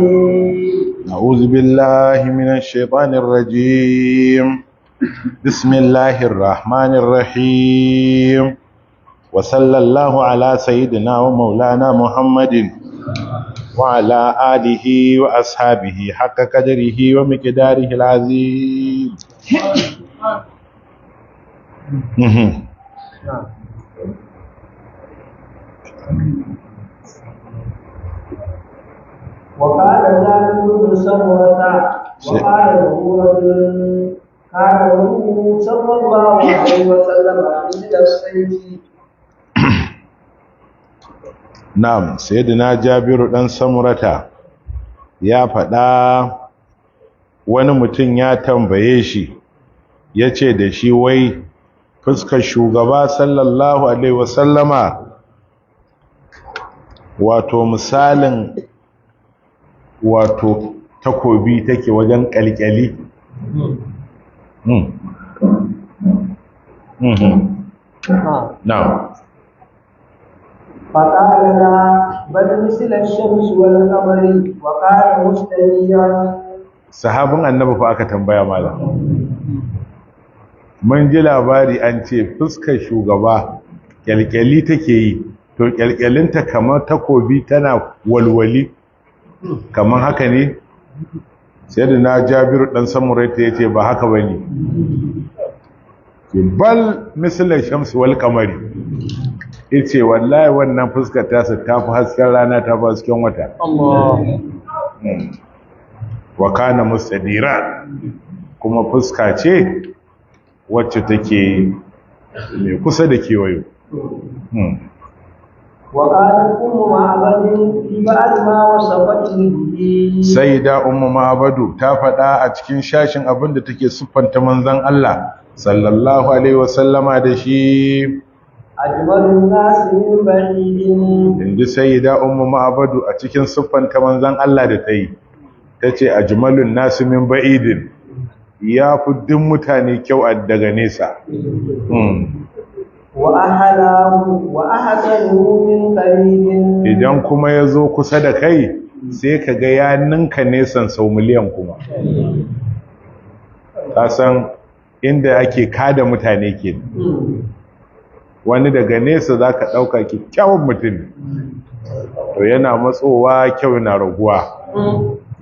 العظيم. أعوذ بالله من الشيطان الرجيم. بسم الله الرحمن الرحيم، وصلى الله على سيدنا ومولانا محمد وعلى آله وأصحابه حق قدره ومقداره العظيم. وقال جابر بن سمرة وقال له رجل كان وجهه صلى الله عليه وسلم مثل السيف. Na'am, Sayyidina Jabiru dan Samurata ya faɗa, wani mutum ya tambaye shi, yace da shi, wai fuskar shugaba sallallahu alaihi wasallama wato misalin wato takobi take wajen kalkyali. Na'am. فقال لا، بل مثل الشمس والقمر، وقال مستنيرا. Sahabin Annabi fa aka tambaya. Malam, mun ji labari an ce fuskar shugaba kyalkyali take yi, to kyalkyalinta kamar takobi tana walwali kamar haka ne? Sai da na Jabiru dan Samuraita ya ce ba haka ba ne, bal misalar shamsu wal kamari. Yace wallahi wannan fuskar tasa ta fi hasken rana, ta fi hasken wata. Wa kana mustadira, kuma fuska ce wacce take mai kusa da kewayo. وقالت أم معبد في بعض ما وصفته به. Sayyida Ummu Ma'badu ta faɗa a cikin shashin abin da take siffanta manzon Allah sallallahu alaihi wasallama da shi. أجمل الناس من بعيد. Inji Sayyida Ummu Ma'badu a cikin siffanta manzon Allah da ta yi, tace ajmalun nasu min ba'idin, ya fi duk mutane kyau a daga nesa. وأحلاه وأحسنه من قريب. Idan kuma ya zo kusa da kai, sai ka ga ya ninka nesan sau miliyan. Kuma ka san inda ake kada mutane ke, wani daga nesa za ka ɗauka kyakkyawan mutum, to yana matsowa kyau na raguwa,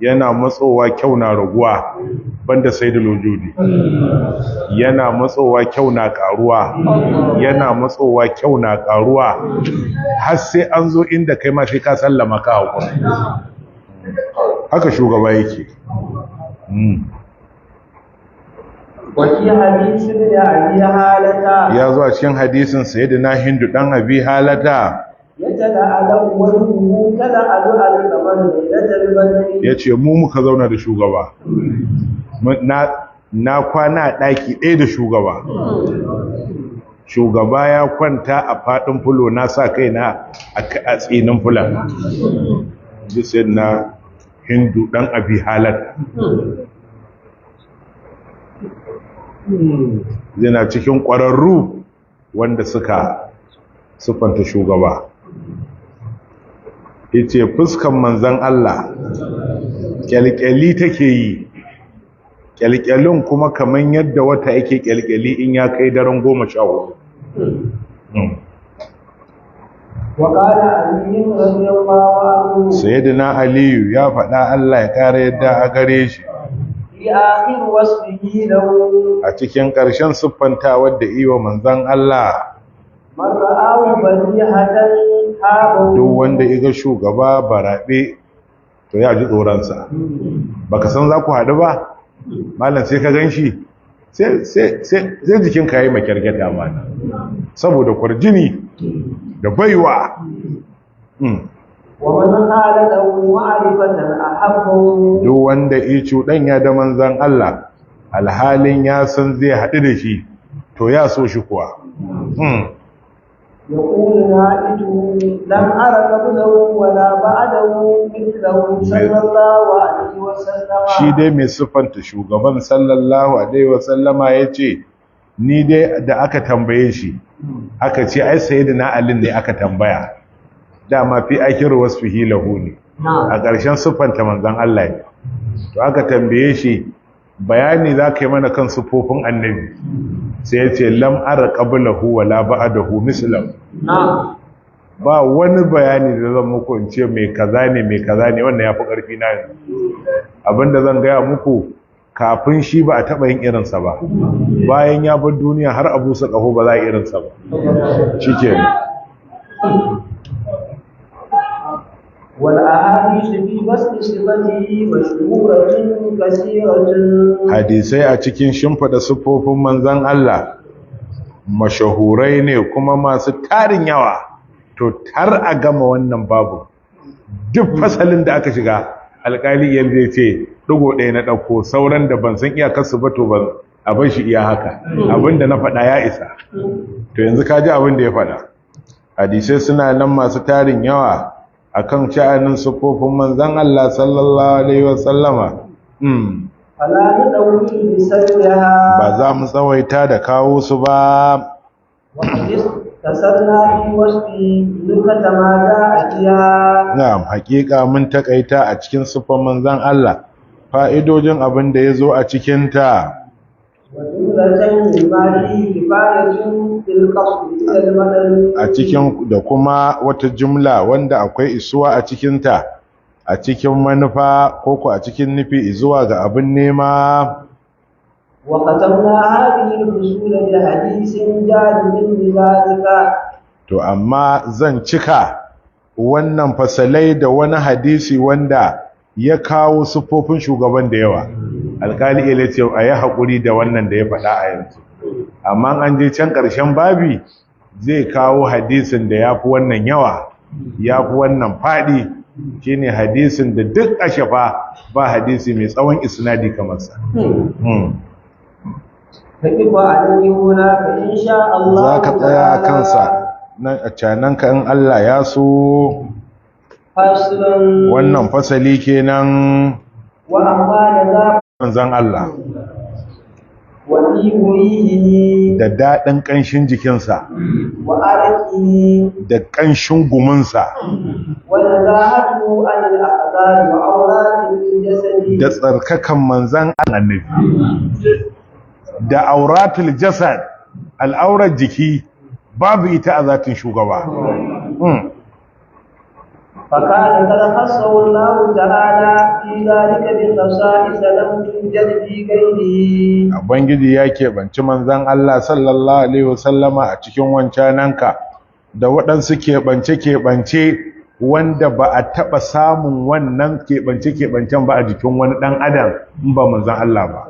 yana matsowa kyau na raguwa. Banda Sayyidul Wujudi, yana matsowa kyau na karuwa, yana matsowa kyau na karuwa, har sai an zo inda kai ma sai ka sallama ka hakura. Haka shugaba yake. وفي حديث ابن أبي هالة. Ya zo a cikin hadisin Sayyidina Hindu dan Abi Halata. يتلألأ وجهه تلألؤ القمر ليلة البدر. Ya ce mu muka zauna da shugaba, na kwana a ɗaki ɗaya da shugaba. Shugaba ya kwanta a faɗin fulo, na sa kaina a tsinin fulan ji. Sayyidina Hindu dan Abi Halata yana cikin ƙwararru wanda suka siffanta shugaba. Yace fuskan manzan Allah kyalkyali take yi, kyalkyalin kuma kaman yadda wata yake kyalkyali in ya kai daren 14. وقال علي رضي الله عنه. Sayyidina Aliyu ya faɗa, Allah ya ƙara yadda a gare shi. في آخر وصفه له. A cikin ƙarshen siffantawar da iya manzan Allah. من رآه بديهة هابه. Duk wanda ya ga shugaba barabe, to ya ji tsoronsa. Baka san za ku haɗu ba, malam, sai ka gan shi, sai jikinka ya yi makyarkyata mana saboda kwarjini da baiwa. ومن خالطه معرفة أحبه. Duk wanda ya cuɗanya da manzan Allah alhalin ya san zai haɗu da shi, to ya so shi kuwa. يقول نائته: لم أر قبله ولا بعده مثله صلى الله عليه وسلم. Shi dai mai siffanta shugaban sallallahu alaihi wasallama ya ce, ni dai da aka tambaye shi, aka ce ai Sayyidina Ali ne aka tambaya dama, fi akhir wasfihi lahu ne. A ƙarshen siffanta manzon Allah ne. To aka tambaye shi bayani za ka yi mana kan siffofin annabi, sai ya ce lam ara qablahu wala ba'dahu mislam. Ba wani bayani da zan muku in ce mai kaza ne mai kaza ne, wannan yafi ƙarfi na yanzu. Abinda zan gaya muku, kafin shi ba a taɓa yin irinsa ba, bayan ya bar duniya har abu sa ƙaho ba za a irinsa ba. Shikenan. Wal ahadith fi basdi sifatihi mashhuratun kasiratun. Hadisai a cikin shimfida siffofin manzon Allah mashahurai ne kuma masu tarin yawa. To har a gama wannan babu, duk fasalin da aka shiga alƙali yalda ya ce ɗigo ɗaya na ɗauko, sauran da ban san iyakarsu ba to ban abin shi iya haka, abin da na faɗa ya isa. To yanzu ka ji abin da ya faɗa. Hadisai suna nan masu tarin yawa akan sha'anin siffofin manzon Allah sallallahu alaihi wasallama. Ba za mu tsawaita da kawo su ba. Na'am, hakika mun takaita a cikin siffar manzon Allah fa'idojin abin da ya zo a cikinta. A cikin da kuma wata jumla wanda akwai isuwa a cikinta, a cikin manufa ko ko a cikin nufi zuwa ga abin nema. وختمنا هذه الفصول بحديث جامع لذلك. To amma zan cika wannan fasalai da wani hadisi wanda ya kawo siffofin shugaban da yawa. Alkali ya ce a yi haƙuri da wannan da ya faɗa a yanzu, amma an je can ƙarshen babi zai kawo hadisin da ya fi wannan yawa, ya fi wannan faɗi. Shine hadisin da duk a shafa ba hadisi mai tsawon isnadi kamar sa. Za ka tsaya a kansa nan a cananka in Allah ya so. Wannan fasali kenan manzan Allah da daɗin ƙanshin jikinsa da ƙanshin guminsa da tsarkakan manzan annabi da auratul jasad, al'aurar jiki babu ita a zatin shugaba. فكان قد خصه الله تعالى في ذلك بخصائص لم توجد في غيره. Ubangiji ya keɓanci manzon Allah sallallahu alaihi wasallama a cikin wancananka da waɗansu keɓance-keɓance wanda ba a taɓa samun wannan keɓance-keɓancen ba a jikin wani ɗan adam in ba manzon Allah ba.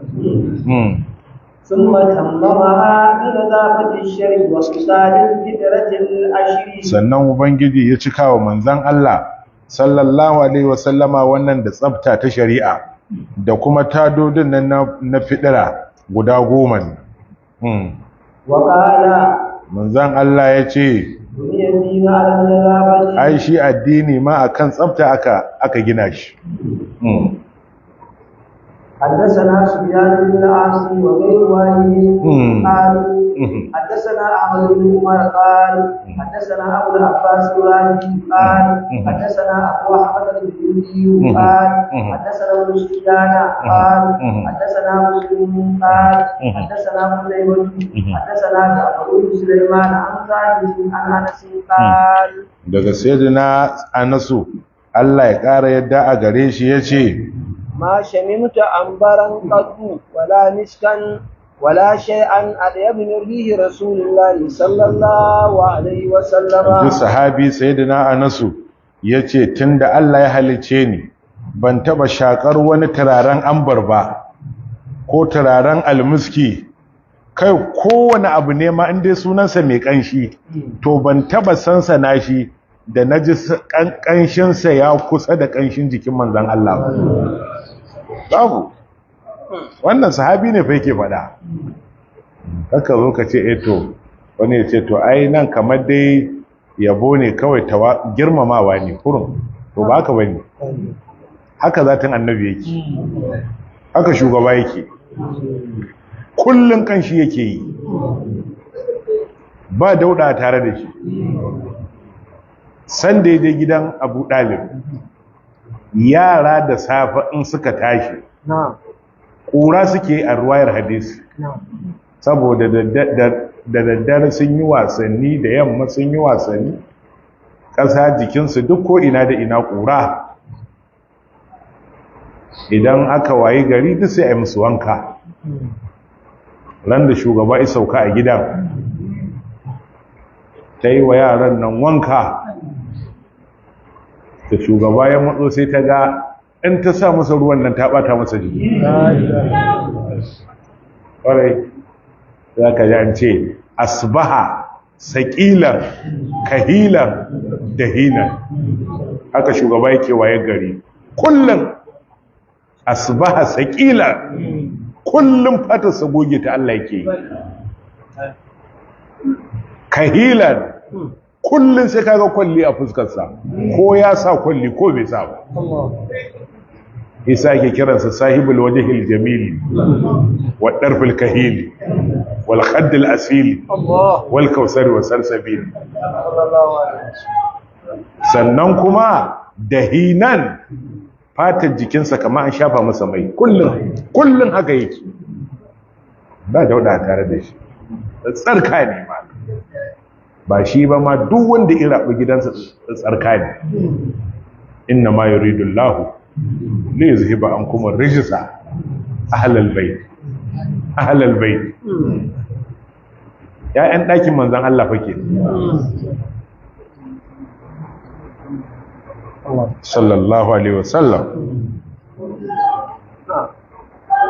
ثم تممها بنظافة الشرع وصال الفطرة العشر. Sannan Ubangiji ya cika wa manzon Allah sallallahu alaihi wasallama wannan da tsafta ta shari'a da kuma tadodin nan na fidira guda 10 ne. Wa qala, manzon Allah ya ce ai shi addini ma akan tsafta aka gina shi. حدثنا سفيان بن العاص وغير واحد قال حدثنا احمد بن عمر قال حدثنا ابو العباس الرازي قال حدثنا ابو احمد الجندي قال حدثنا ابن سفيان قال حدثنا مسلم قال حدثنا قتيبة حدثنا جعفر بن سليمان عن ثابت عن انس قال. Daga sayyidina Anasu Allah ya ƙara yadda a gare shi yace ما شممت أنبرا قط ولا مسكا ولا شيئا أطيب من ريح رسول الله صلى الله عليه وسلم. Duk sahabi sayyidina Anasu yace tunda Allah ya halice ni ban taba shakar wani turaren ambar ba ko turaren almuski, kai kowane abu ne ma in dai sunansa mai kanshi to ban taba sansana shi da naji kanshinsa ya kusa da kanshin jikin manzon Allah ba. Babu. Wannan sahabi ne fa yake faɗa. Haka zo ka ce eh to wani ya ce to ai nan kamar dai yabo ne kawai girmamawa ne kurun. To ba haka bane. Haka zatin annabi yake. Haka shugaba yake. Kullun kanshi yake yi. Ba dauda tare da shi. San da yaje gidan Abu Dalib Yara da safe in suka tashi ƙura suke a ruwayar hadisi, saboda da daddare sun yi wasanni, da yamma sun yi wasanni, ƙasa jikinsu duk ko ina da ina ƙura. Idan aka wayi gari duk sai a yi musu wanka. Ran da shugaba ya sauka a gidan, ta yi wa yaran nan wanka, da shugaba ya matso sai ta ga in ta sa masa ruwan nan ta bata masa jiki. Ƙwarai za ka ji an ce asbaha saƙilan kahilan dahinan, haka shugaba yake waye gari kullum. Asbaha saƙilan, kullum fatarsa goge ta Allah yake yi. Kahilan, kullum sai kaga kwalli a fuskarsa, ko ya sa kwalli ko bai sa ba. Isa ake kiransa sahibul wajhil jamili wa darfil kahili wal khaddil asili wal kausari wa salsabil. Sannan kuma dahinan, fatar jikinsa kamar an shafa masa mai, kullum kullum haka yake, ba dauda tare da shi, tsarka ne ma. Ba shi ba ma, duk wanda ya rabu gidansa tsarka ne. Inna ma yuridullahu li yuzhiba ankum ar-rijsa ahlal bait, ahlal bait. Ya'yan ɗakin manzon Allah fake sallallahu alaihi wasallam.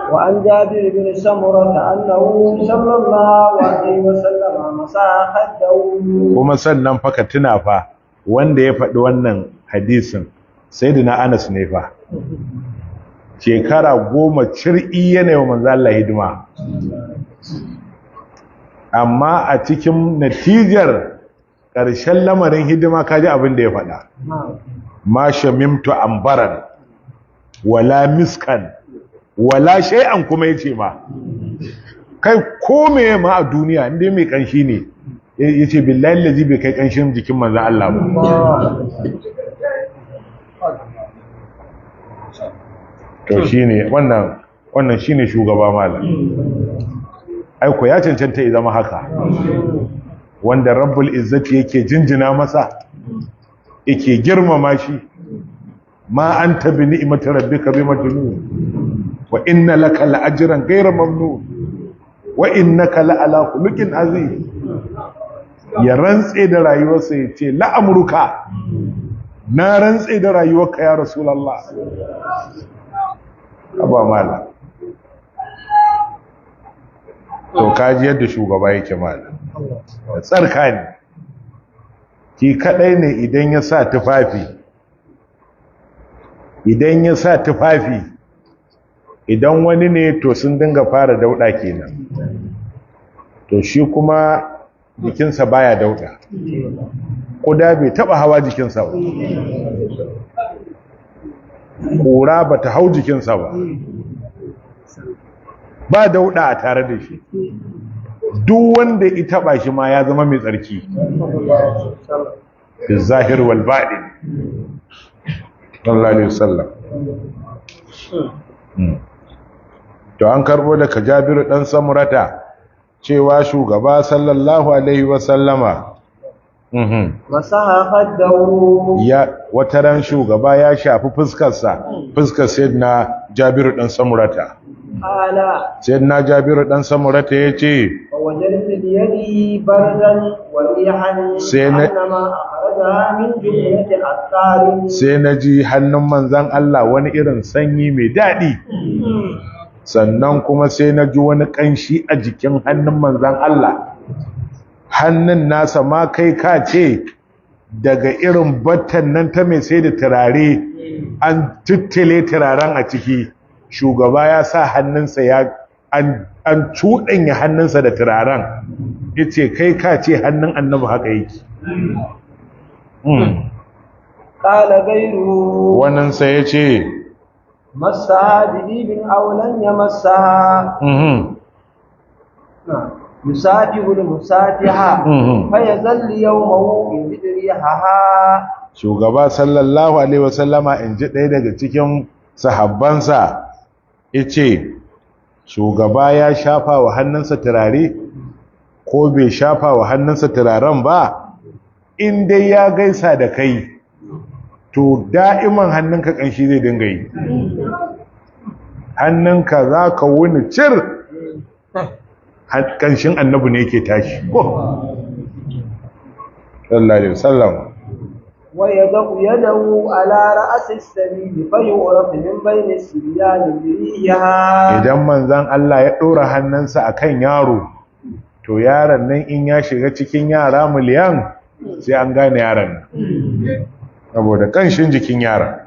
وعن جابر بن سمرة أنه صلى الله عليه وسلم مسح خده. Kuma sannan fa ka tuna fa wanda ya faɗi wannan hadisin sayyidina Anas ne fa. Shekara 10 cir'i yana wa manzo Allah hidima. Amma a cikin natijar ƙarshen lamarin hidima kaji abin da ya faɗa. Ma shamimtu ambaran wala miskan wala shay'an, kuma yace ma kai ko meye ma a duniya inda mai kanshi ne, yace billahi allazi bai kai kanshin jikin manzon Allah ba. To shine wannan, wannan shine shugaba malam. Ai ko ya cancanta ya zama haka, wanda Rabbul Izzati yake jinjina masa, yake girmama shi. Ma anta bi ni'mati rabbika bi majnun wa inna laka la'ajran ghayra mamnun wa innaka la'ala khuluqin azim. Ya rantse da rayuwarsa ya ce la'amruka, na rantse da rayuwarka ya rasulullah. Aba mala, to kaji yadda shugaba yake mala, tsarka ne ki kadai ne. Idan ya sa tufafi, idan ya sa tufafi, idan wani ne to sun dinga fara dauda kenan, to shi kuma jikinsa baya dauda, kuda bai taba hawa jikinsa ba, kura bata hau jikinsa ba, ba dauda a tare da shi. Duk wanda ya taba shi ma ya zama mai tsarki, zahir wal baɗin, sallallahu alaihi wasallam. To an karbo daga Jabiru dan Samurata cewa shugaba sallallahu alaihi wasallama masaha khaddahu, ya wataran shugaba ya shafi fuskarsa, fuskar sayyidina Jabiru dan Samurata. Ala Sayyidina Jabiru dan Samurata yace wajadtu bi yadihi bardan wa rihan annama akhrajaha min jumlati al-attar. Sai naji hannun manzon Allah wani irin sanyi mai dadi, sannan kuma sai naji wani kanshi a jikin hannun manzon Allah. Hannun nasa ma kai ka ce daga irin battan nan ta mai sai da turare, an tuttule turaren a ciki. Shugaba ya sa hannunsa ya an cuɗanya hannunsa da turaren, yace kai ka ce hannun annabi haka yake. Qala ghayru, wannan sai yace masaha bidibin aw lam yamassaha yusafihu al-musafiha fa yazalli yawmahu bi rihaha. Shugaba sallallahu alaihi wasallama in ji ɗaya daga cikin sahabbansa yace shugaba ya shafa wa hannunsa turare ko bai shafa wa hannunsa turaren ba, in dai ya gaisa da kai to da'iman hannunka kanshi zai dinga yi. Hannunka za ka wuni cir, kanshin annabi ne yake tashi. Sallallahu alaihi wasallam. ويضع يده على رأس السبيل فيعرف من بين السبيان بريها. Idan manzon Allah ya dora hannunsa akan yaro, to yaron nan in ya shiga cikin yara miliyan sai an gane yaron nan saboda kanshin jikin yaron.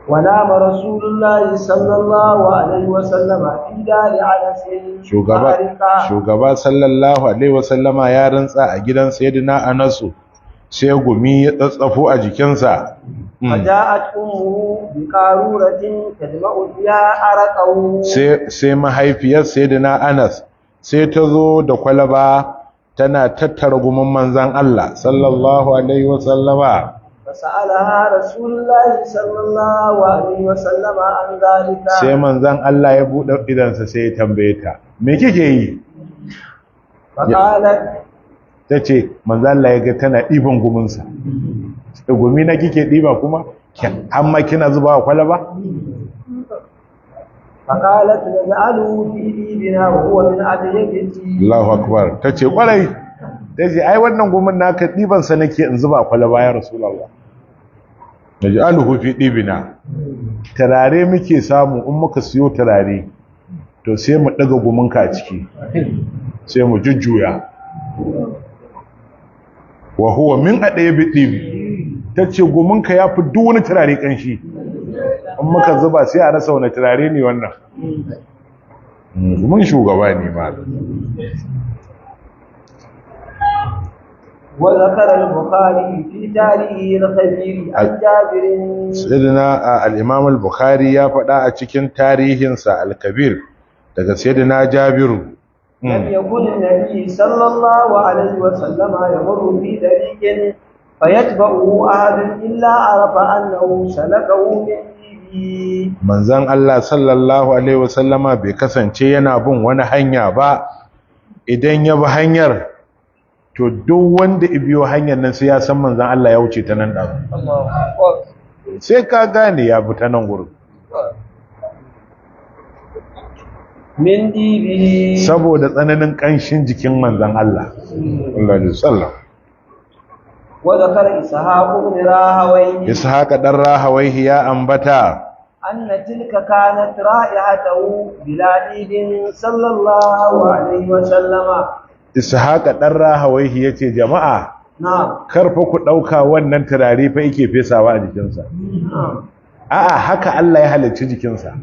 ونام رسول الله صلى الله عليه وسلم في دار أنس. Shugaba sallallahu alaihi wasallama ya rantsa a gidan sayyidina Anasu, sai gumi ya tsatsafo a jikinsa. فجاءت أمه بقارورة تجمع فيها عرقه. Sai mahaifiyar sayyidina Anas sai ta zo da kwalaba tana tattara gumin manzon Allah sallallahu alaihi wasallama. فسألها رسول الله صلى الله عليه وسلم عن ذلك. Sai manzon Allah ya bude idansa sai ya tambaye ta, me kike yi? فقالت, Tace manzon Allah ya ga tana ɗiban guminsa. Gumi na kike ɗiba kuma amma kina zuba wa kwalaba? فقالت نجعله في ديننا وهو من أبيض. Allahu akbar. Tace kwarai. Tace ai wannan gumin naka ɗiban sa nake in zuba kwalaba ya Rasulullah. Naj'aluhu fi dibina. Turare muke samu, in muka siyo turare to sai mu daga guminka a ciki sai mu jujjuya. Wa huwa min adabi dibi. Tace guminka yafi duk wani turare kanshi. In muka zuba sai a rasa wani turare ne wannan. Gumin shugaba ne malam. وذكر البخاري في تاريخه الخبير عن جابر. سيدنا الإمام البخاري ya faɗa a cikin tarihinsa al-Kabir daga Sayyidina Jabiru. لم يكن النبي صلى الله عليه وسلم يمر في طريق فيتبعه أحد إلا عرف أنه سلكه من دينه. Manzon Allah sallallahu alaihi wasallama bai kasance yana bin wani hanya ba, idan ya bi hanyar to duk wanda ibiyo hanyar nan sai ya san manzon Allah ya wuce ta nan ɗazu. Sai ka gane ya bi ta nan gurin. Min dibi. Saboda tsananin ƙanshin jikin manzon Allah sallallahu alaihi wasallam. Wa zakara Ishaq ibn Rahawayh. Ishaq dan Rahawayh ya ambata anna tilka kanat ra'ihatahu bila idin sallallahu alaihi wasallama. Ishaq dan Rahawayh yace jama'a, na'am, karfa ku dauka wannan turare fa yake fesawa a jikinsa. A'a, haka Allah ya halicci jikinsa.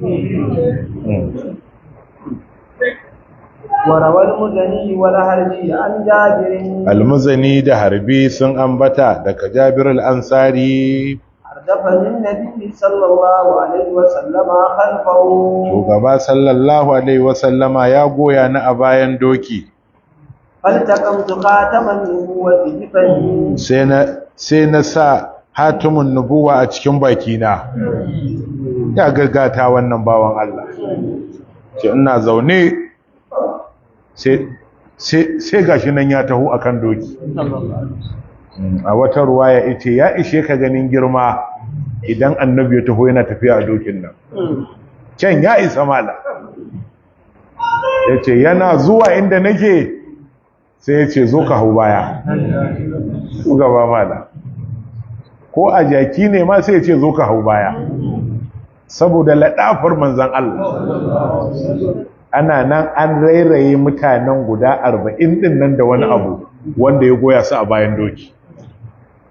Wa rawal Muzani wal Harbi an Jabir. Al-Muzani da Harbi sun ambata daga Jabir al-Ansari. Ardafani Nabi sallallahu alaihi wa sallama khalfahu. Shugaba sallallahu alaihi wa sallama ya goya ni a bayan doki. Faltaqamtu khataman nubuwati bi fami. Sai na sa hatimin nubuwa a cikin bakina. Ya gaggata wannan bawan Allah. Ce ina zaune sai gashi nan ya taho akan doki. A wata ruwaya yace ya ishe ka ganin girma idan annabi ya taho yana tafiya a dokin nan. Can ya isa mala. Yace yana zuwa inda nake sai ya ce zo ka hau baya. Gaba mala. Ko a jaki ne ma sai ya ce zo ka hau baya. Saboda ladafar manzon Allah. Ana nan an rairaye mutanen guda 40 din nan da wani abu wanda ya goya su a bayan doki.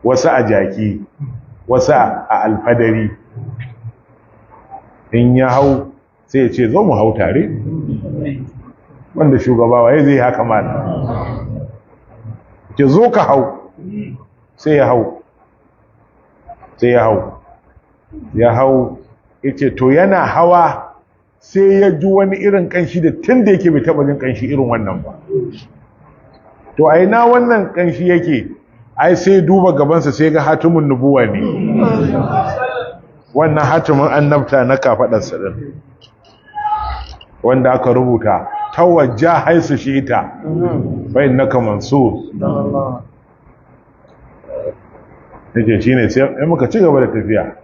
Wasu a jaki, wasu a alfadari. In ya hau sai ya ce zo mu hau tare. Wanda shugaba waye zai haka mana. Ce zo ka hau, sai ya hau, sai ya hau, ya hau. Yace to yana hawa sai ya ji wani irin kanshi da tun da yake bai taba jin kanshi irin wannan ba. To a ina wannan kanshi yake? Ai sai duba gabansa sai ga hatimin nubuwa ne, wannan hatimin annabta na kafadarsa din wanda aka rubuta tawajja haisu shi'ita fa innaka mansur. Yace shine sai muka ci gaba da tafiya.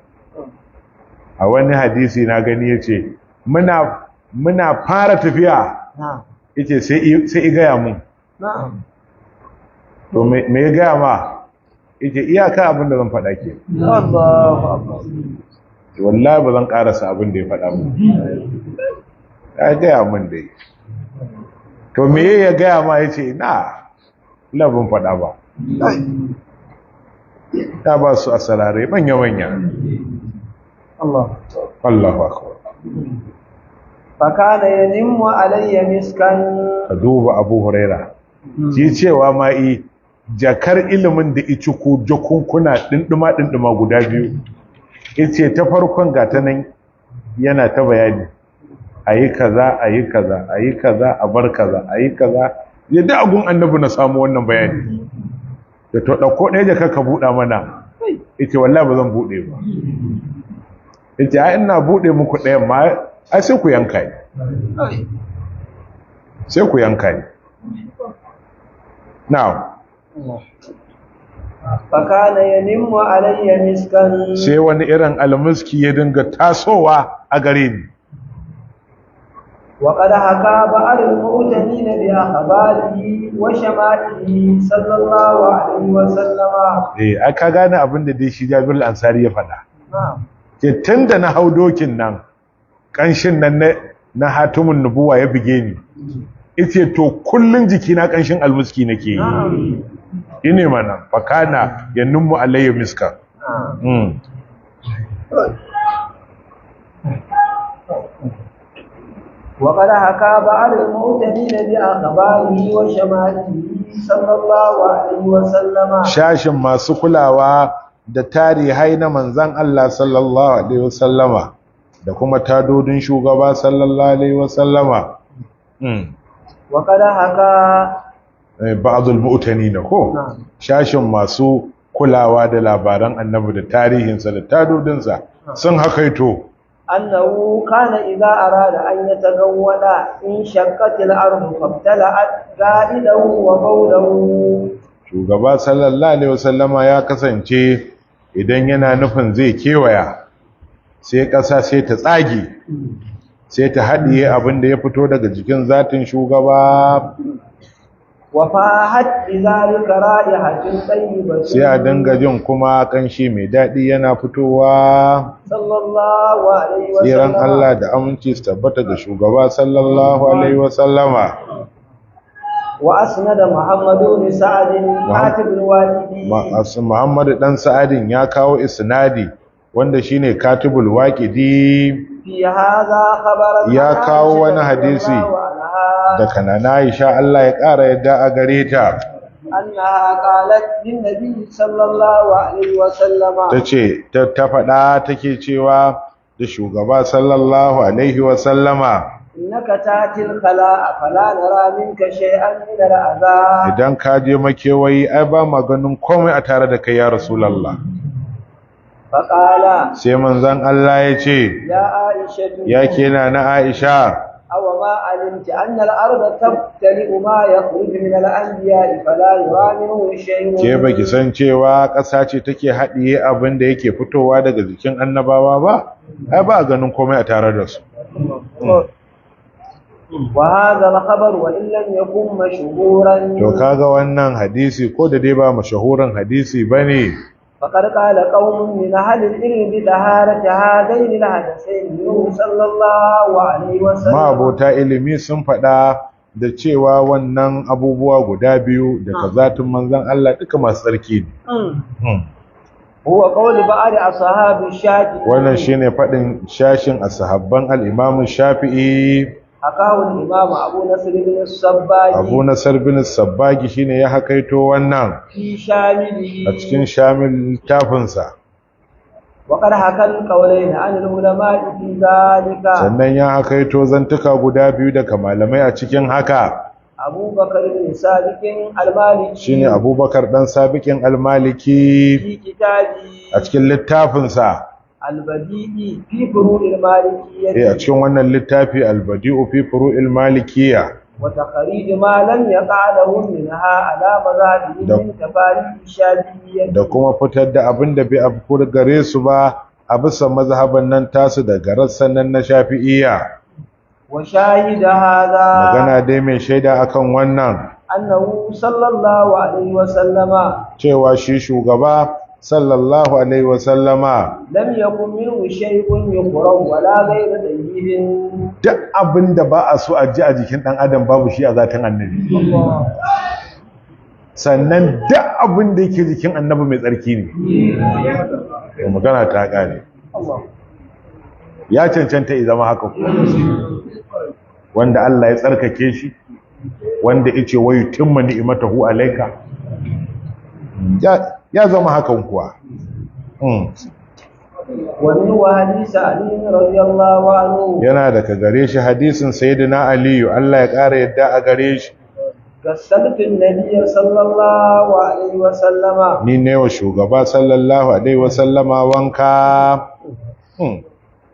A wani hadisi na gani yace muna muna fara tafiya, yace sai sai i gaya mun. To me ya gaya ma? Yace iyaka abin da zan faɗa ke. Allahu akbar. Wallahi ba zan karasa abin da ya faɗa mun. Ya gaya mun dai. To me ya gaya ma? Yace na labin faɗa ba. Ta ba su asarare manya-manya. Allah. Allahu akbar. Fakana yanimmu alayya miskan. Ka duba Abu Huraira. Shi cewa ma i jakar ilimin da ici ko jakunkuna dindima dindima guda biyu. Yace ta farkon gata nan yana ta bayani. Ayi kaza, ayi kaza, ayi kaza, a bar kaza, ayi kaza. Yadda agun annabi na samu wannan bayani. Da to dauko ɗaya jaka ka buɗa mana. Yace wallahi ba zan buɗe ba. Yace ai ina buɗe muku ɗayan ma ai sai ku yanka ni. Sai ku yanka ni. Now Fakana yanimmu alayya miskan. Sai wani irin almuski ya dinga tasowa a gare ni. Wa qad haka ba'al al-mu'tanin bi akhbarihi wa shama'ilihi sallallahu alaihi wa sallama. Eh, ai ka gane abin da dai shi Jabir al-Ansari ya faɗa. Na'am. Ke tunda na hau dokin nan, kanshin nan na hatimin nubuwa ya buge ni. Yace to kullun jikina kanshin almuski nake yi. Ine mana fakana yanummu alayya miska. Na'am. Wa qad haka ba'al al-mu'tanin bi akhbarihi wa shama'ilihi sallallahu alaihi wa sallama. Shashin masu kulawa da tarihai na manzan Allah sallallahu alaihi wasallama da kuma tadodin shugaba sallallahu alaihi wasallama. Wa qad haka ba'dul mu'tanin ko shashin masu kulawa da labaran annabi da tarihinsa da tadodinsa sun hakaito annahu kana idza arada an yatagawwala in shaqqat al-ardu famtala'at ga'idahu wa bawlahu. Shugaba sallallahu alaihi wasallama ya kasance idan yana nufin zai kewaya sai ƙasa sai ta tsage sai ta haɗiye abin da ya fito daga jikin zatin shugaba. Wa fahat bizalika ra'ihatun tayyibatun. Sai a dinga jin kuma kanshi mai daɗi yana fitowa. Sallallahu alaihi wasallama. Tsiran Allah da aminci su tabbata ga shugaba sallallahu alaihi wasallama. Wa asnada Muhammadu bin Sa'ad katib al-Waqidi. Muhammadu dan Sa'adin ya kawo isnadi wanda shine katibul Waqidi. Fi hadha khabaran ya kawo wani hadisi da kanana Aisha Allah ya ƙara yadda a gare ta. Annaha qalat lin nabi sallallahu alaihi wa sallama. Tace ta faɗa take cewa da shugaba sallallahu alaihi wa sallama. Innaka tatil khala'a fala nara minka shay'an min al'adha. Idan ka je makewayi ai ba ma ganin komai a tare da kai ya Rasulullah. Faqala. Sai manzon Allah ya ce ya Aisha, ya kena na Aisha, aw ma alimti anna al-ardha tabtali'u ma yakhruju min al-anbiya'i fala yura minhu shay'un. Ke baki san cewa ƙasa ce take haɗiye abin da yake fitowa daga jikin annabawa ba? Ai ba ganin komai a tare da su. Wa hadha al-khabar wa in lam yakun mashhuran. To kaga wannan hadisi ko da dai ba mashahuran hadisi bane. Faqad qala qaumun min ahli al-ilm bi taharati hadaini al-hadathain sallallahu alaihi wa sallam. Ma abota ilimi sun faɗa da cewa wannan abubuwa guda biyu da kazatin manzon Allah duka masu tsarki ne. Huwa qawlu ba'd ashabi Shafi'i. Wannan shine faɗin shashin ashabban al-Imam Shafi'i. Hakahu al-Imam Abu Nasr bin Sabbagi. Abu Nasr bin Sabbagi shine ya hakaito wannan fi shamilihi, a cikin shamil littafinsa. Wa qad hakal qawlayn an al-ulama fi zalika. Sannan ya hakaito zantuka guda biyu daga malamai a cikin haka. Abubakar bin Sabiqin al-Maliki. Shine Abubakar dan Sabiqin al-Maliki. Fi kitabi. A cikin littafinsa Al-Badi'i fi Furu'il Malikiyyah. A cikin wannan littafi Al-Badi'u fi Furu'il Malikiyyah. Wa takhrij ma lam yaqa lahu minha ala mazhabihi min tafariq shafi'iyyah. Da kuma fitar da abin da bai afku gare su ba a bisa mazhaban nan tasu daga rassan nan na Shafi'iyya. Wa shahida hadha. Magana dai mai shaida akan wannan. Annahu sallallahu alaihi wa sallama. Cewa shi shugaba sallallahu alaihi wa sallama. Lam yakun minhu shay'un yuqra wala ghayra tayyibin. Duk abin da ba a so a ji a jikin dan adam babu shi a zatin annabi. Sannan duk abin da yake jikin annabi mai tsarki ne. Magana ta kare. Ya cancanta ya zama haka kuwa. Wanda Allah ya tsarkake shi, wanda yace wayu timma ni'matahu alayka, ya zama hakan kuwa. Wani wa hadisi Ali radiyallahu anhu. Yana daga gare shi hadisin sayyidina Aliyu, Allah ya ƙara yadda a gare shi. Gassaltin nabiyyi sallallahu alaihi wa sallama. Ni ne wa shugaba sallallahu alaihi wa sallama wanka.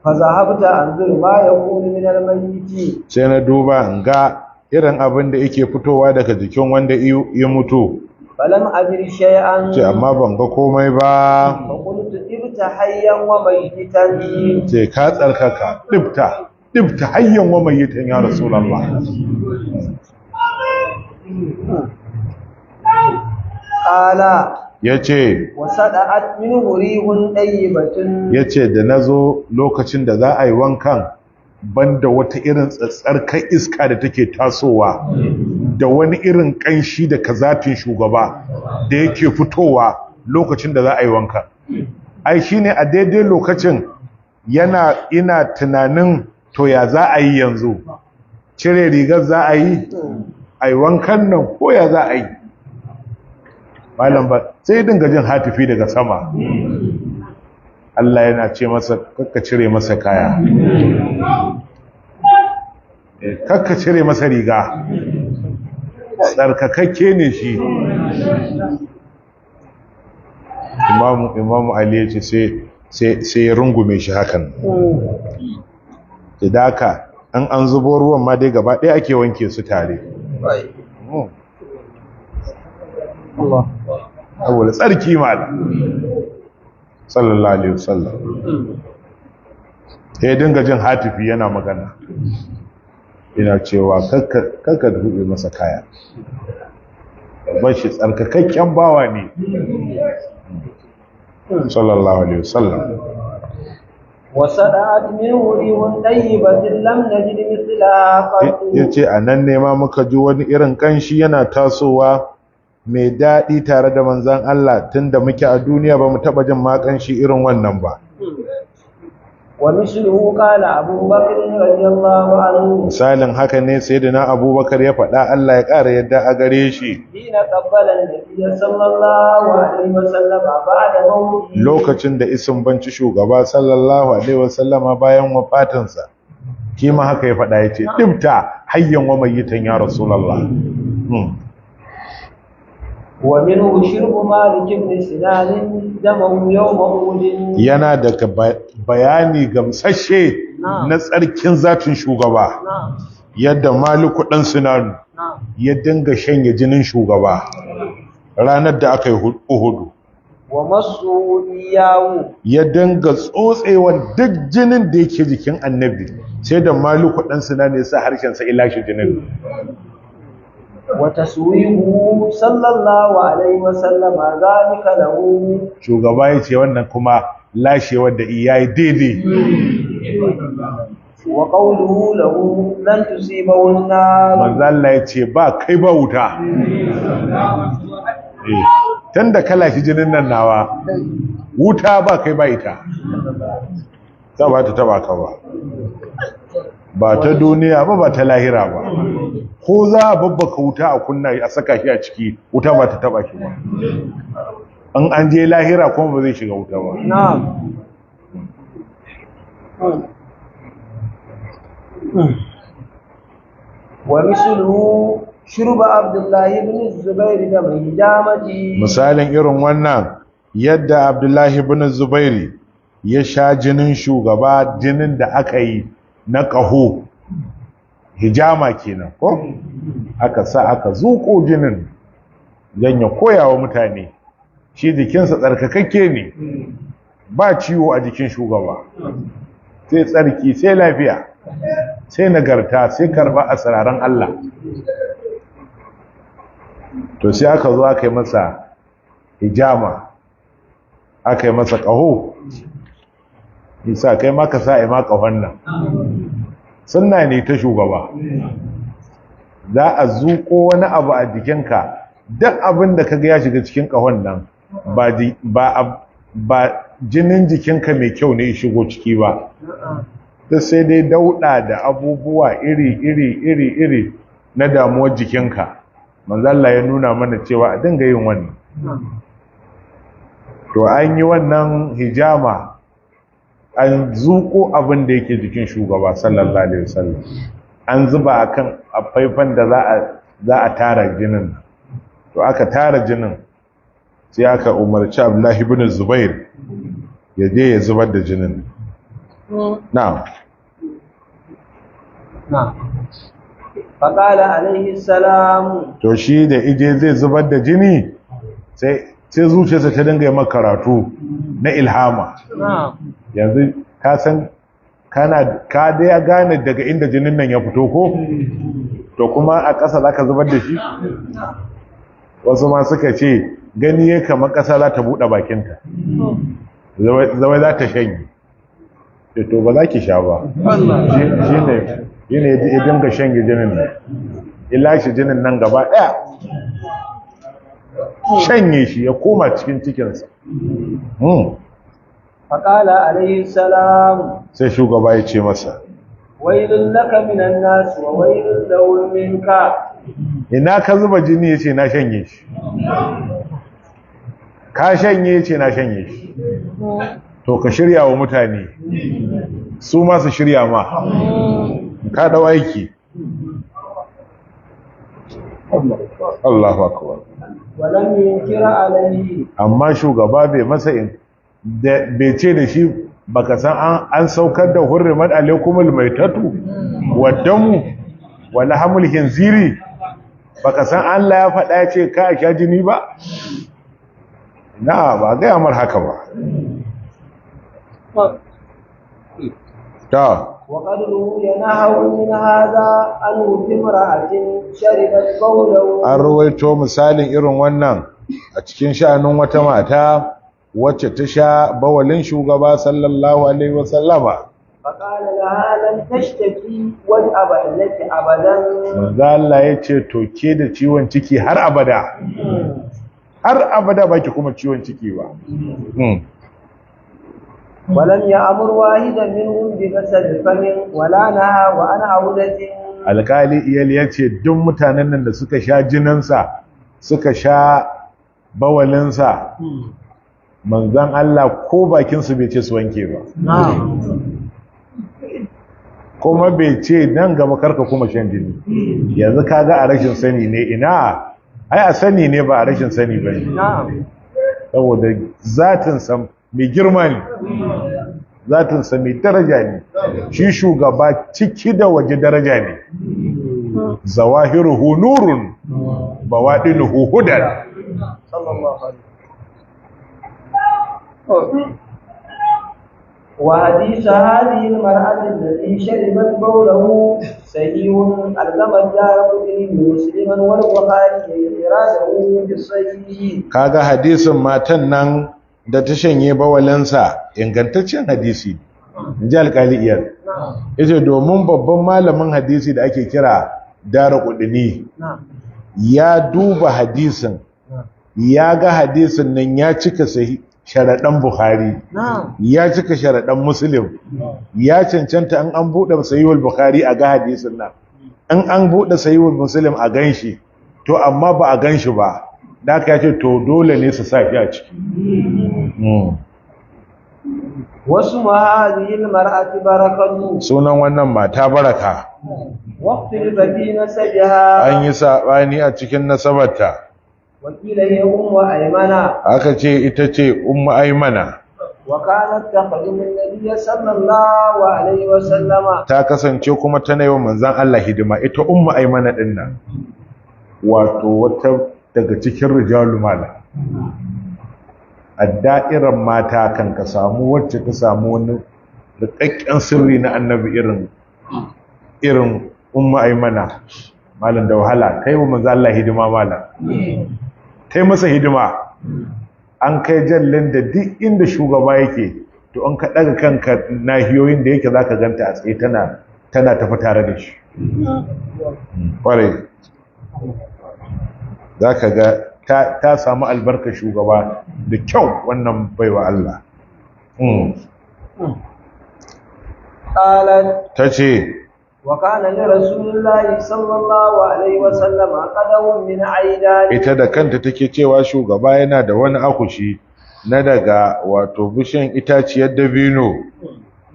Fa zahabta anzur ma yakunu min al-mayyit. Sai na duba in ga irin abin da yake fitowa daga jikin wanda ya mutu. Falam ajri shay'an. Ce amma ban ga komai ba. Fa qultu ibta hayyan wa mayyitan. Ce ka tsarkaka dibta dibta hayyan wa mayyitan ya rasulullah. Qala. Yace wasada'at minhu rihun tayyibatun. Yace da nazo lokacin da za a yi wankan, banda wata irin tsatsarkar iska da take tasowa da wani irin kanshi da kazatin shugaba da yake fitowa lokacin da za a yi wanka. Ai shine a daidai lokacin yana ina tunanin to ya za a yi yanzu, cire rigar za a yi, a yi wankan nan ko ya za a yi. Malam ba sai dinga jin hatifi daga sama. Allah yana ce masa kakka cire masa kaya, kakka cire masa riga, tsarkakakke ne shi. Imamu Ali ya ce sai ya rungume shi hakan. Idaka an zubo ruwan ma dai gaba ɗaya ake wanke su tare. Saboda tsarki malam sallallahu alaihi wasallam. Sai dinga jin hatifi yana magana, ina cewa kakka dube masa kaya, bashi tsarkakakken bawa ne sallallahu alaihi wasallam. Wasada'at minhu rihun tayyibatin lam najid mithlaha qat. Yace anan ne ma muka ji wani irin kanshi yana tasowa mai daɗi tare da manzan Allah, tunda muke a duniya ba mu taɓa jin ma kanshi irin wannan ba. Wa misluhu qala Abu Bakr radiyallahu anhu. Misalin haka ne sayyidina Abubakar ya faɗa, Allah ya ƙara yadda a gare shi. Hina qabbala an-nabiy sallallahu alaihi wasallam ba'da mawtihi. Lokacin da isin banci shugaba sallallahu alaihi wasallama bayan wafatinsa, kima haka ya faɗa, yace dibta hayyan wa mayyitan ya rasulullah. Wa minhu shirbu Malik ibn Sinan damahu yawma Uhud. Yana daga bayani gamsashe na tsarkin zatin shugaba, yadda Maliku dan Sinan ya dinga shanye jinin shugaba ranar da aka yi Uhudu. Wa masu iyawu. Ya dinga tsotsewa duk jinin da yake jikin annabi, sai da Maliku dan Sinan ya sa harshen sa ila shi jinin. Wa taswihu sallallahu alaihi wa sallama zalika lahu. Shugaba yace wannan kuma lashewar da iyayi daidai. Wa qawluhu lahu lan tusibahu an-nar. Manzo Allah yace ba kai ba wuta. Tunda kala shi jinin nan nawa, wuta ba kai ba ita, za ba ta taba ka ba, ba ta duniya ba, ba ta lahira ba. Ko za a babbaka wuta a kunna a saka shi a ciki, wuta ba ta taba shi ba. In an je lahira kuma ba zai shiga wuta ba. Na'am. Wa misluhu Shurba Abdullahi ibn Zubair da mai hijamati. Misalin irin wannan yadda Abdullahi ibn Zubairi ya sha jinin shugaba, jinin da aka yi na ƙaho, hijama kenan ko aka sa aka zuƙo jinin don ya koya wa mutane. Shi jikinsa tsarkakakke ne, ba ciwo a jikin shugaba, sai tsarki, sai lafiya, sai nagarta, sai karba a sararin Allah. To sai aka zo aka yi masa hijama, aka yi masa ƙaho. Isa kai maka sa ima ƙahon nan sunna ne ta shugaba. Za a zuƙo wani abu a jikinka, duk abin da kaga ya shiga cikin ƙahon nan ba jinin jikinka mai kyau ne ya shigo ciki ba, ta sai dai dauɗa da abubuwa iri iri iri iri na damuwar jikinka. Manzo Allah ya nuna mana cewa a dinga yin wannan. To an yi wannan hijama, an zuƙo abin da yake jikin shugaba sallallahu alaihi wasallam, an zuba akan faifan da za a tara jinin. To aka tara jinin, sai aka umarci Abdullahi ibn Zubair ya je ya zubar da jinin. Na'am. Na'am. Faqala alaihi salam. To shi da ije zai zubar da jini, sai zuciyarsa ta dinga yi maka karatu na ilhama. Na'am. Yanzu ka san kana ka dai ya gane daga inda jinin nan ya fito ko? To kuma a ƙasa zaka zubar da shi? Wasu ma suka ce gani ya kamar ƙasa za ta buɗe bakinta, zawai za ta shanye. To ba za ki sha ba. Shi ne ya dinga shanye jinin nan, ya lashe jinin nan gaba ɗaya, shanye shi ya koma cikin cikinsa. Faqala alaihi salam. Sai shugaba ya ce masa, wailun laka minan nas wa wailun lahum minka. Ina ka zuba jini? Ya ce na shanye shi. Ka shanye? Ya ce na shanye shi. To ka shirya wa mutane, su ma su shirya ma, ka dau aiki. Allahu akbar. Walam yunkira alaihi. Amma shugaba bai masa in bai ce da shi baka san an saukar da hurrimat alaikumul maitatu waddamu wa lahamul khinziri, baka san Allah ya faɗa ya ce ka sha jini ba? Na ba ga yamar haka ba. Ta وقد روي نحو من هذا أنه في امرأة شربت بوله. An ruwaito misalin irin wannan a cikin sha'anin wata mata wacce ta sha bawalin shugaba sallallahu alaihi wasallama. فقال لها لن تشتكي وجع لك أبدا. Manzo Allah ya ce to ke da ciwon ciki har abada, har abada baki kuma ciwon ciki ba. ولم يأمر واحدا منهم بغسل فم ولا نهى وأنا عودة. Alƙali iyal ya ce duk mutanen nan da suka sha jininsa, suka sha bawalinsa, manzon Allah ko bakinsu bai ce su wanke ba, kuma bai ce nan gaba karka kuma shan jini. Yanzu kaga a rashin sani ne, ina ai a sani ne ba a rashin sani ba ne, saboda zatinsa mai girma ne, zatinsa mai daraja ne. Shi shugaba ciki da waje daraja ne. Zawahiruhu nurun bawaɗinuhu hudan. وحديث هذه المرأة التي شربت بوله صحيح، ألزم الدارقطني مسلما والبخاري إراده في الصحيح. Kaga hadisin matan nan da ta shanye bawalinsa ingantaccen hadisi, inji alƙali iyal. Yace domin babban malamin hadisi da ake kira Daraqutni ya duba hadisin, ya ga hadisin nan ya cika sahi sharaɗan Bukhari, ya cika sharaɗan Muslim, ya cancanta in an buɗe sahihul Bukhari a ga hadisin nan, in an buɗe sahihul Muslim a ganshi. To amma ba a ganshi ba, da aka ce to dole ne su sa shi a ciki. Wasu mahazihil mar'ati barakatu. Sunan wannan mata Baraka. واختلف في نسبها. An yi saɓani a cikin nasabarta. وقيل هي أم أيمن. Aka ce ita ce Ummu Aimana. وكانت تخدم النبي صلى الله عليه وسلم. Ta kasance kuma tana yi wa manzon Allah hidima, ita Ummu Aimana din nan, wato wata daga cikin rijalu mala a da'irar mata, kan ka samu wacce ta samu wani rikakken sirri na annabi irin Ummu Aimana, malam, da wahala. Kai wa manzon Allah hidima, malam, kai masa hidima, an kai jallin da duk inda shugaba yake, to an ka daga kanka nahiyoyin da yake, zaka ganta a tsaye tana tafi tare da shi. Kwarai, zaka ga ta samu albarkar shugaba da kyau, wannan baiwa Allah. قالت: Ta ce: وكان لرسول الله صلى الله عليه وسلم قدح من عيدان. Ita da kanta take cewa shugaba yana da wani akushi na daga wato bishiyan itaciyar dabino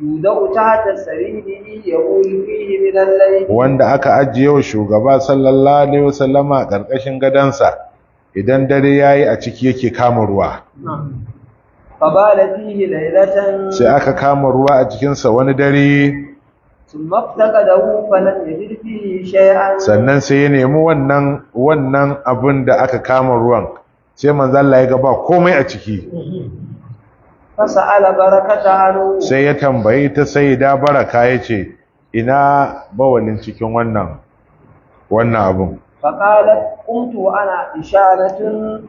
يوضع تحت سريره يبول فيه من الليل. wanda aka ajiye wa shugaba sallallahu alaihi wasallama a ƙarƙashin gadansa, idan dare yayi a ciki yake kama ruwa. فبال فيه ليلة. Sai aka kama ruwa a cikinsa wani dare. ثم افتقده فلم يجد فيه شيئا. Sannan sai ya nemi wannan abin da aka kama ruwan, sai manzo Allah ya ga ba komai a ciki. فسأل بركة عنه. Sai ya tambayi ta Sayyida Baraka, yace ina bawalin cikin wannan abun? فقالت: قمت وأنا عطشانة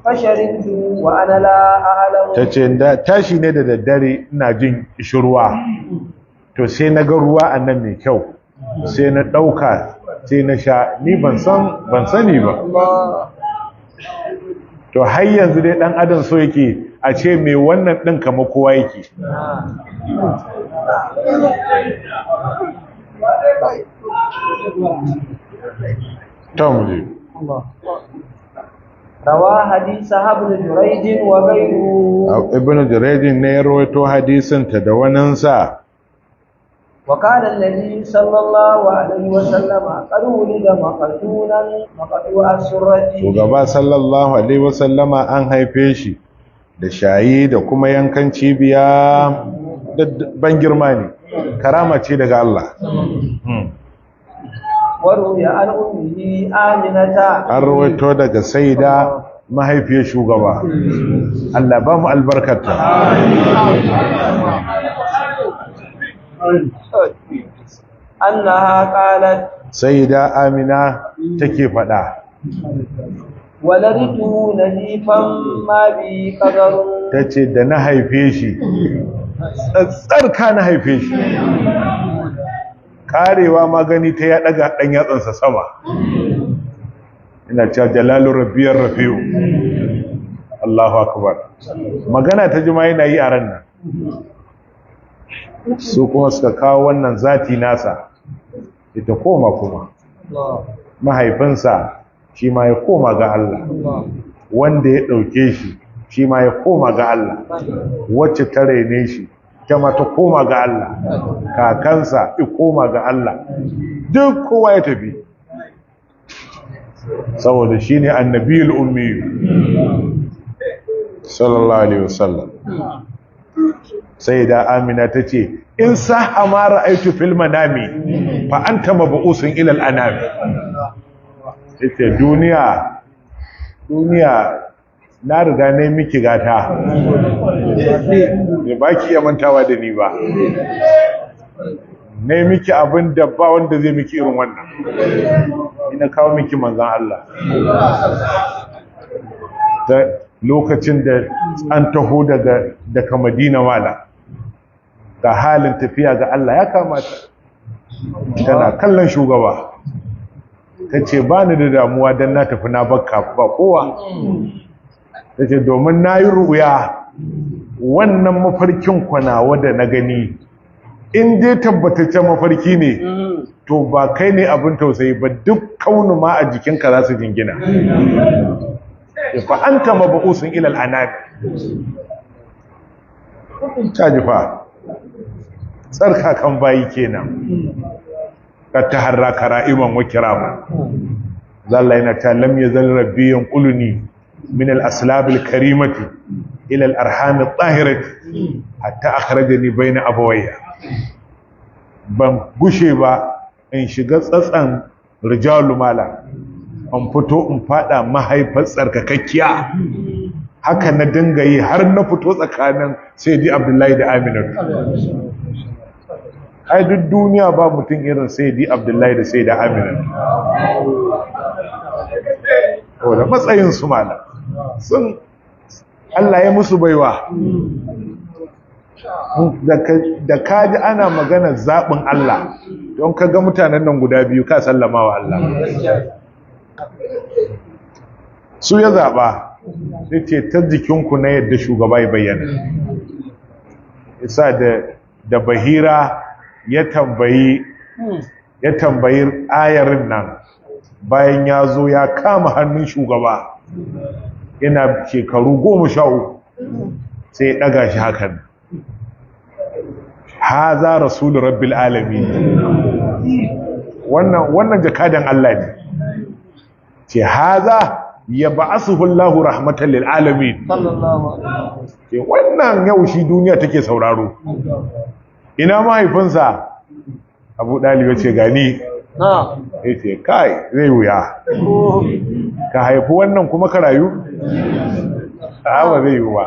فشربت وأنا لا أعلم. Ta ce tashi ne da daddare ina jin kishirwa, to sai na ga ruwa a nan mai kyau, sai na ɗauka sai na sha, ni ban sani ba. الله. To har yanzu dai ɗan adam so yake a ce mai wannan ɗin kama kowa yake. To mu je. الله. روى حديث ابن جريج وغيره. Ibn Jurayj ne ya rawaito hadisin ta da waninsa. وكان النبي صلى الله عليه وسلم قد ولد مقتولا مقطوع السرة. Shugaba sallallahu alaihi wasallama an haife shi da shayi da kuma yankan cibiya, da ban girma ne, karama ce daga Allah. وروي عن أمه آمنة. An rawaito daga saida mahaifiyar shugaba, Allah ba mu albarkata. أنها قالت: Saida Amina take faɗa: ولدته نزيفا ما بي قدر. Ta ce da na haife shi tsarka na haife shi, karewa magani ta ya daga ɗan yatsansa sama, ina cewa jalalu rabbiyar rafi'u, Allahu akbar. Magana ta jima yana yi a ran nan, su kuma suka kawo wannan zati nasa, ita koma kuma الله. Mahaifinsa shi ma ya koma ga Allah. الله. Wanda ya ɗauke shi, shi ma ya koma ga Allah. Wacce ta raine shi, ta ma ta koma ga Allah. Kakansa ya koma ga Allah. Duk kowa ya tafi, saboda shi ne annabiyul ummiyu sallallahu alaihi wasallam. Sai da Amina ta ce: in saha ma ra'aitu fil manami, fa anta mab'usun ila al anami. Ita duniya, duniya na riga ne miki gata ne, ba ki iya mantawa da ni ba, ne miki abin da ba wanda zai miki irin wannan, ina kawo miki manzan Allah. Ta lokacin da an taho daga Madina, mala, ga halin tafiya ga Allah ya kamata, tana kallon shugaba, ta ce ba ni da damuwa don na tafi na bakka ba kowa. Ta ce domin na yi ruya, wannan mafarkin kwanawa da na gani, in dai tabbataccen mafarki ne, to ba kai ne abin tausayi ba, duk kaunu ma a jikinka za su jingina. Fa anta mab'usun ila al-anami. Ta ji fa, tsarkakan bayi kenan. Ka taharra kara'iman wa kirama. Zalla yana ta lam yazal rabbi yanquluni min al-aslab al-karimati ila al-arham at-tahirati hatta akhrajani bayna abawayya. Ban gushe ba in shiga tsatsan rijalu mala in fito in fada mahaifar tsarkakakkiya. Haka na dinga yi har na fito tsakanin Sayyidi Abdullahi da Aminatu. Ai duk duniya ba mutum irin Sayyidi Abdullahi da Sayyida Aminatu. Wanda matsayin su malam sun Allah ya musu baiwa. Da kaji ana magana zaɓin Allah, don ka ga mutanen nan guda biyu ka sallama wa Allah. Su ya zaɓa, ce ta jikinku na yadda shugaba ya bayyana. Isa da Bahira ya tambayi ayarin nan bayan ya zo ya kama hannun shugaba yana shekaru 13 sai ya ɗaga shi hakan. Haza rasulu rabbil alamin. Wannan jakadan Allah ne. Ce haza ya ba'asuhu Allahu rahmatan lil alamin. Ce wannan yau shi duniya take sauraro. Ina mahaifinsa? Abu Dalib ya ce gani. Ya ce kai zai wuya. Ka haifi wannan kuma ka rayu? A ba zai yi ba.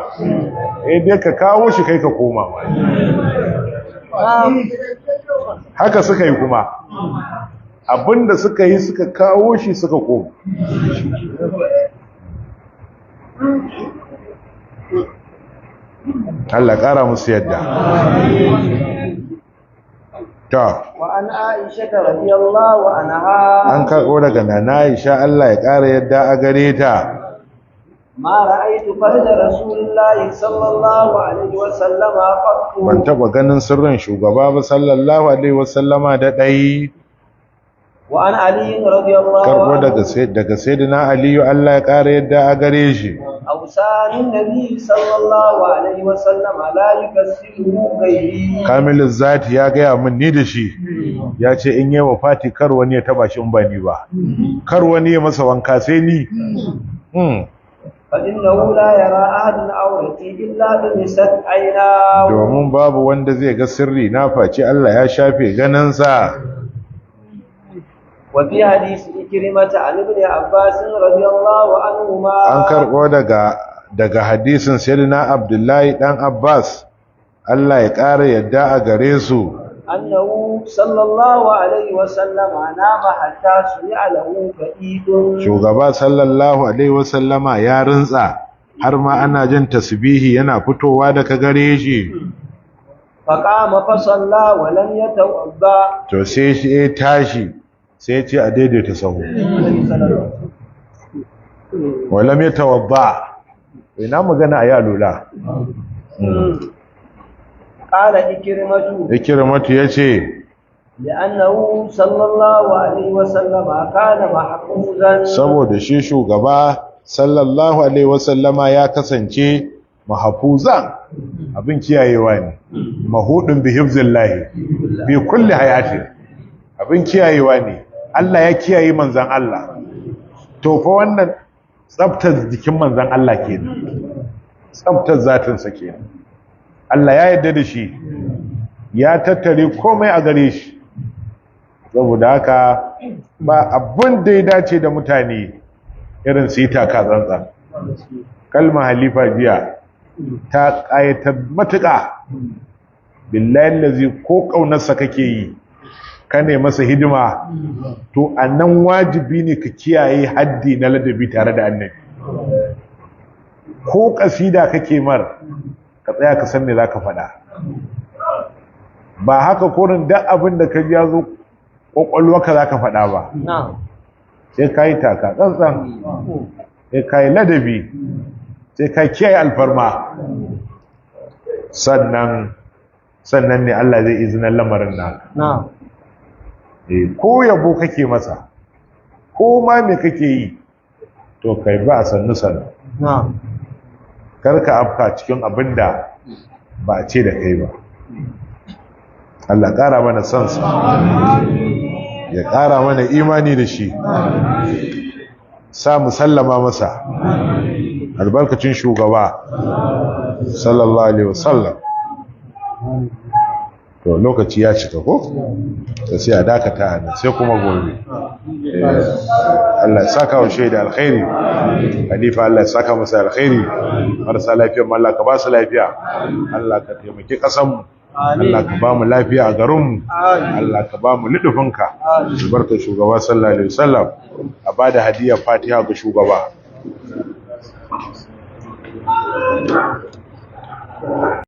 Eh dai ka kawo shi kai ka koma ma. Haka suka yi kuma. Abinda suka yi suka kawo shi suka koma. Allah ƙara musu yadda. Ta. Wa an Aisha radiyallahu anha. An karɓo daga Nana Aisha, Allah ya ƙara yadda a gare ta. Ma ra'aytu farda Rasulillahi sallallahu alaihi wa sallama qattu. Ban taɓa ganin sirrin shugaba ba sallallahu alaihi wa sallama da ɗai. Wa an Ali radiyallahu Karɓo daga Sayyidina Aliyu, Allah ya ƙara yadda a gare shi. Awsanin Nabi sallallahu alaihi wa sallama la yukassiruhu ghairi. Kamilu Zati ya gaya min ni da shi. Ya ce in yi wafati kar wani ya taba shi in ba ni ba. Kar wani ya masa wanka sai ni. Fa innahu la yara ahadun awrati illa dumisat aynahu. Domin babu wanda zai ga sirri na face Allah ya shafe ganinsa. Wa fi hadisi Ikrimata an ibn Abbas radiyallahu anhuma. An karbo daga hadisin Sayyidina Abdullahi dan Abbas, Allah ya ƙara yadda a gare su. Annahu sallallahu alaihi wa sallama nama hatta sumi'a lahu qa'idun. Shugaba sallallahu alaihi wa sallama ya rintsa har ma ana jin tasbihi yana fitowa daga gare shi. Faqama fa salla wa lam yatawadda. To sai shi ya tashi sai ce a daidaita sahu. Wa lam yatawadda. Ina magana ayi alula. Qala Ikrimatu. Ikrimatu yace li'annahu sallallahu alaihi wa sallama kana mahfuzan. Saboda shi shugaba sallallahu alaihi wa sallama ya kasance mahfuzan, abin kiyayewa ne. Mahudun bi hifzillahi bi kulli hayatin. Abin kiyayewa ne. Allah ya kiyaye manzan Allah. To fa wannan tsaftar jikin manzan Allah kenan. Tsaftar zatinsa kenan. Allah ya yarda da shi. Ya tattare komai a gare shi. Saboda haka ba abin da ya dace da mutane irin su yi taka tsantsan. Kalma halifa jiya ta ƙayatar matuƙa. Billahi lazi ko ƙaunarsa kake yi, ka ne masa hidima, to a nan wajibi ne ka kiyaye haddi na ladabi tare da annabi. Ko ƙasida kake mar, ka tsaya ka san me za ka faɗa. Ba haka korin duk abin da ka ji ya zo ƙwaƙwalwarka za ka faɗa ba. Sai ka yi taka tsantsan, sai ka yi ladabi, sai ka kiyaye alfarma. Sannan ne Allah zai izinin lamarin naka. Ko yabo kake masa, ko ma me kake yi, to kai ba sannu sannu. Karka afka cikin abin da ba a ce da kai ba. Allah ƙara mana son sa. Ya ƙara mana imani da shi, sa mu sallama masa, albarkacin shugaba sallallahu alaihi wasallam. To lokaci ya cika ko? To sai a dakata a nan sai kuma gobe. Allah ya saka wa shaida alkhairi. Halifa Allah ya saka masa alkhairi. Marasa lafiya Allah ka ba su lafiya. Allah ka taimaki ƙasar mu. Allah ka ba mu lafiya a garin mu. Allah ka ba mu ludufinka. Albarkar shugaba sallallahu alaihi wasallam. A bada hadiyar Fatiha ga shugaba.